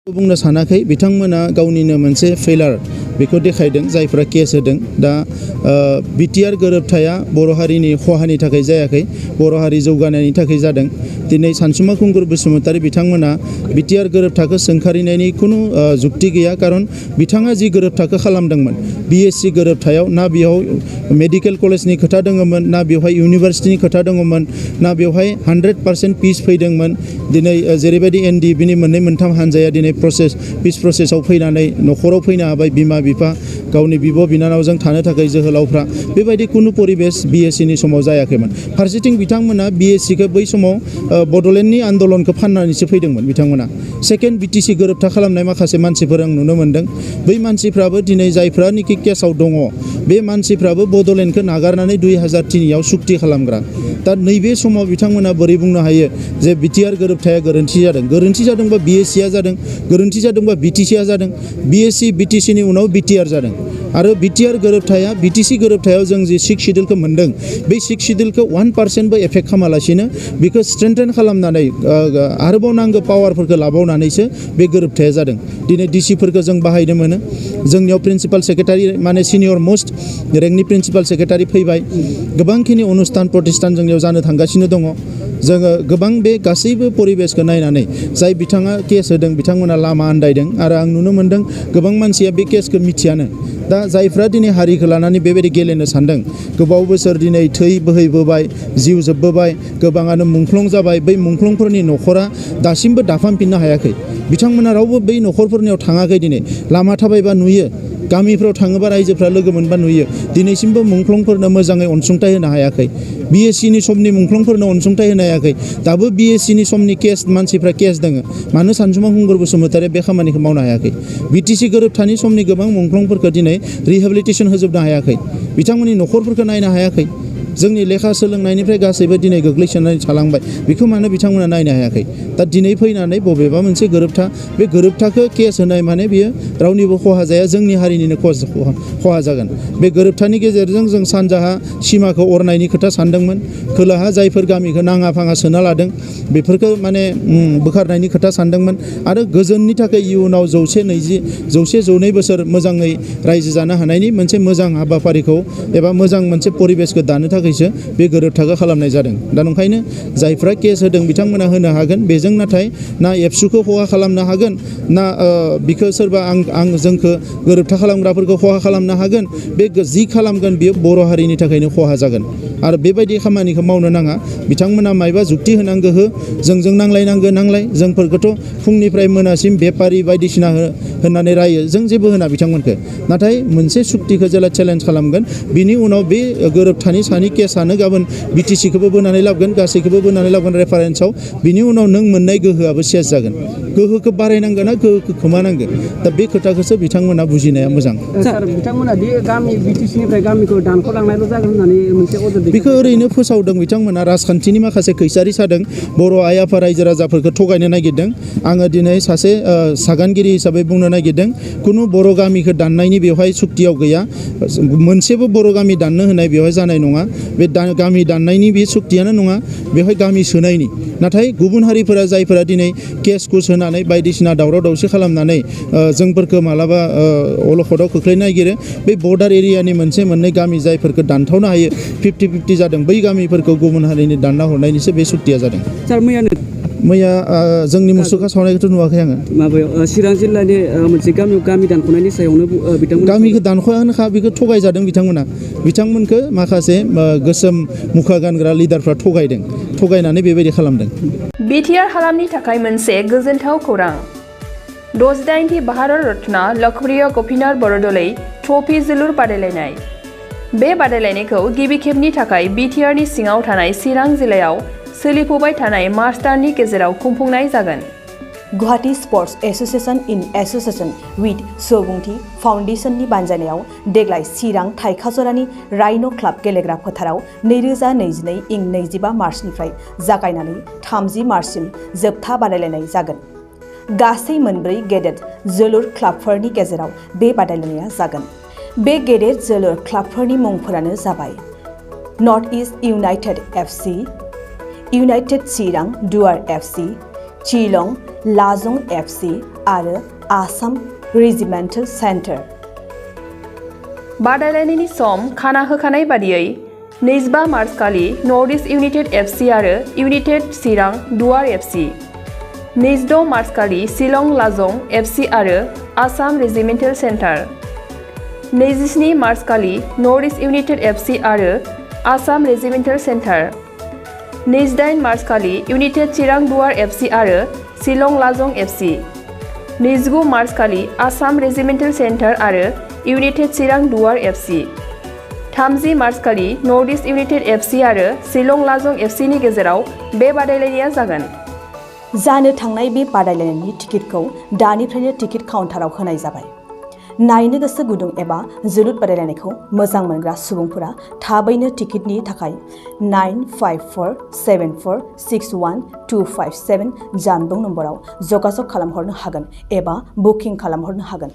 बुंनो सानाखै बिथांमोना गावनिनो मोनसे फेलार बेखौ देखायदों जायफ्रा केस होदों दा बिटिआर गोरोबथाया बर' हारिनि खहानि थाखाय जायाखै बर' हारि जौगानायनि थाखाय जादों दिनै सानसुमा खुंगुर बसुमतारी बिथांमोना बिटिआर गोरोबथाखौ सोंखारिनायनि खुनु जुक्ति गैया कारन बिथाङा जि गोरोबथाखौ खालामदोंमोन बिएससि गोरोबथायाव ना बेयाव मेडिकेल कलेजनि खोथा दङमोन ना बेवहाय इउनिभार्सिटिनि खोथा दङमोन ना बेवहाय 100% पिस फैदोंमोन दिनै जेरैबायदि एनडिएफबिनि मोननै मोनथाम हानजाया दिनै पिस प्रसेसआव फैनानै न'खराव फैनो हाबाय बिमा बिफा गावनि बिब' बिनानावजों थानो थाखाय जोहोलावफ्रा बेबायदि कुनु परिबेस बिएससिनि समाव जायाखैमोन फारसेथिं बिथांमोना बिएससिखौ बै समाव बड'लेण्डनि आन्दलनखौ फाननानैसो फैदोंमोन बिथांमोना सेकेन्ड बिटिसि गोरोबथा खालामनाय माखासे मानसिफोर आं नुनो मोन्दों बै मानसिफ्राबो दिनै जायफ्रानिखि केसाव दङ बे मानसिफ्राबो बड'लेण्डखौ नागारनानै 2003आव सुक्ति खालामग्रा दा नैबे समाव बिथांमोना बोरै बुंनो हायो जे बिटिआर गोरोबथाया गोरोन्थि जादोंबा बिएससिआ जादों गोरोन्थि जादोंबा बिटिसिआ जादों बिएससि बिटिसिनि उनाव बिटिआर जादों आरो बिटिआर गोरोबथाया बिटिसि गोरोबथायाव जों जि 6 शिड्युलखौ मोन्दों बे 6 शिड्युलखौ 1%बो एफेक्ट खालामालासिनो बेखौ स्ट्रेंथेन खालामनानै आरोबाव नांगौ पावारफोरखौ लाबावनानैसो बे गोरोबथाया जादों दिनै डिसिफोरखौ जों बाहायनो मोनो जोंनियाव प्रिन्सिपाल सेक्रेटारि माने सिनियर मोस्ट रेंकनि प्रिन्सिपाल सेक्रेटारि फैबाय गोबांखिनि अनुस्थान प्रतिष्ठान जोंनियाव जानो थांगासिनो दङ जोङो गोबां बे गासैबो परिबेसखौ नायनानै जाय बिथाङा केस होदों बिथांमोना लामा आन्दायदों आरो आं नुनो मोन्दों गोबां मानसिया बे केसखौ मिथियानो दा जायफ्रा दिनै हारिखौ लानानै बेबायदि गेलेनो सानदों गोबाव बोसोर दिनै थै बोहैबोबाय जिउ जोबबोबाय गोबाङानो मुंख्लं जाबाय बै मुंख्लंफोरनि न'खरा दासिमबो दाफामफिननो हायाखै बिथांमोना रावबो बै न'खरफोरनियाव थाङाखै दिनै लामा थाबायबा नुयो गामिफ्राव थाङोबा रायजोफ्रा लोगो मोनबा नुयो दिनैसिमबो मुंख्लंफोरनो मोजाङै अनसुंथाइ होनो हायाखै बिएससिनि समनि मुंख्लंफोरनो अनसुंथाइ होनो हायाखै दाबो बिएससिनि समनि केस मानसिफ्रा केस दोङो मानो सानसुमा खुंगुर बसुमतारिया बे खामानिखौ मावनो हायाखै बिटिसि गोरोबथानि समनि गोबां मुंख्लंफोरखौ दिनै रिहेबिलिटेसन होजोबनो हायाखै बिथांमोननि न'खरफोरखौ नायनो हायाखै जोंनि लेखा सोलोंनायनिफ्राय गासैबो दिनै गोग्लैसोनानै थालांबाय बेखौ मानो बिथांमोना नायनो हायाखै दा दिनै फैनानै बबेबा मोनसे गोरोबथा बे गोरोबथाखौ केस होनाय माने बियो रावनिबो खहा जाया जोंनि हारिनिनो खहा जागोन बे गोरोबथानि गेजेरजों जों सानजाहा सिमाखौ अरनायनि खोथा सानदोंमोन खोलाहा जायफोर गामिखौ नाङा फाङा सोना लादों बेफोरखौ माने बोखारनायनि खोथा सानदोंमोन आरो गोजोननि थाखाय इयुनाव 100-200 बोसोर मोजाङै रायजो जानो हानायनि मोनसे मोजां हाबाफारिखौ एबा मोजां मोनसे परिबेसखौ दानो थाखायसो बे गोरोबथाखौ खालामनाय जादों दा ओंखायनो जायफ्रा केस होदों बिथांमोना होनो हागोन बेजों नाथाय ना एबसुखौ खहा खालामनो हागोन ना बिखौ सोरबा आं जोंखौ गोरोबथा खालामग्राफोरखौ खहा खालामनो हागोन बे जि खालामगोन बियो बर' हारिनि थाखायनो खहा जागोन आरो बेबायदि खामानिखौ मावनो नाङा बिथांमोना मायबा जुक्ति होनांगौ जोंजों नांलाय जोंफोरखौथ' फुंनिफ्राय मोनासिम बेपारि बायदिसिना होननानै रायो जों जेबो होना बिथांमोनखौ नाथाय मोनसे सुक्तिखौ जेला चेलेन्ज खालामगोन बिनि उनाव बे गोरोबथानि सानि केसआनो गाबोन बिटिसिखौबो बोनानै लाबोगोन गासैखौबो बोनानै लाबोगोन रेफारेन्सआव बिनि उनाव नों मोननाय गोहोआबो सेस जागोन गोहोखौ बारायनांगोन ना गोहोखौ खोमानांगोन दा बे खोथाखौसो बिथांमोना बुजिनाया मोजां सार बिथांमोना बे गामि बिटिसिनिफ्राय गामिखौ दानख'लांनायल' जागोन होननानै मोनसे अजद बेखौ ओरैनो फोसावदों बिथांमोना राजखान्थिनि माखासे खैसारि सादों बर' आइ आफा रायजो राजाफोरखौ थगायनो नागिरदों आङो दिनै सासे सागानगिरि हिसाबै बुंनो नागिरदों खुनु बर' गामिखौ दाननायनि बेवहाय सुक्तियाव गैया मोनसेबो बर' गामि दाननो होनाय बेवहाय जानाय नङा बे गामि दाननायनि बे सुक्तियानो नङा बेवहाय गामि सोनायनि नाथाय गुबुन हारिफोरा जायफोरा दिनै केस कुस होनानै बायदिसिना दावराव दावसि खालामनानै जोंफोरखौ मालाबा अलखदाव खोख्लैनो नागिरो बे बर्डार एरियानि मोननै गामि जायफोरखौ दानथावनो हायो 50-50 जादों बै गामिफोरखौ गुबुन हारिनि दानना हरनायनिसो बे सुक्तिया जादों सार मैया जोंनि मुसुखा सावनायखौथ' नुवाखै आङो माबायाव चिरां जिल्लानि मोनसे गामि दानख'नायनि सायावनो बिथांमोन गामिखौ दानख'यानोखा बेखौ थगायजादों बिथांमोनखौ माखासे गोसोम मुखा गानग्रा लिडारफ्रा थगायनानै बेबायदि खालामदों बिटिआर हालामनि थाखाय मोनसे गोजोनथाव खौरां 68थि भारत रत्न लकप्रिय गपिनाथ बरदलै ट्रफी जोलुर बादायलायनाय बे बादायलायनायखौ गिबि खेबनि थाखाय बिटिआरनि सिङाव थानाय चिरां जिल्लायाव सोलिफुबाय थानाय मार्च दाननि गेजेराव खुंफुंनाय जागोन Guwahati sports association in association with Subungthi फाउन्डेशननि बानजायनायाव देग्लाय चिरां थाइखाजरानि राइन' क्लाब गेलेग्रा फोथाराव 2022 मार्चनिफ्राय जागायनानै 30 मार्चसिम जोबथा बादायलायनाय जागोन गासै 4 गेदेर जोलुर क्लाबफोरनि गेजेराव बे बादायलायनाया जागोन बे गेदेर जोलुर क्लाबफोरनि मुंफोरानो जाबाय North East United FC United Chirang Duar FC Shillong लाजं FC आरो आसाम रेजिमेन्टेल सेन्टार। बादायलायनायनि सम खाना होखानाय बादियै 25 मार्च खालि नर्थ इस्ट इउनाइटेड FC आरो इउनाइटेड चिरां दुवार FC, 26 मार्च खालि शिलं लाजं FC आरो आसाम रेजिमेन्टेल सेन्टार, 27 मार्च खालि नर्थ इस्ट इउनाइटेड FC आरो आसाम रेजिमेन्टेल सेन्टार, 28 मार्च खालि इउनाइटेड चिरां दुवार FC आरो शिलं लाजं FC, 29 मार्च खालि आसाम रेजिमेन्टेल सेन्टार आरो इउनाइटेड चिरां दुवार FC, 30 मार्च खालि नर्थ इस्ट इउनाइटेड FC आरो शिलं लाजं FC नि गेजेराव बे बादायलायनाया जागोन। जानो थांनाय बे बादायलायनायनि टिकेटखौ दानिफ्रायनो टिकेट काउन्टाराव होनाय जाबाय। नायनो गोसो गुदुं एबा जोलुर बादायलायनायखौ मोजां मोनग्रा सुबुंफोरा थाबैनो टिकेटनि थाखाय 9547461257 जानबुं नम्बराव जगाजग खालामहरनो हागोन एबा बुकिं खालामहरनो हागोन।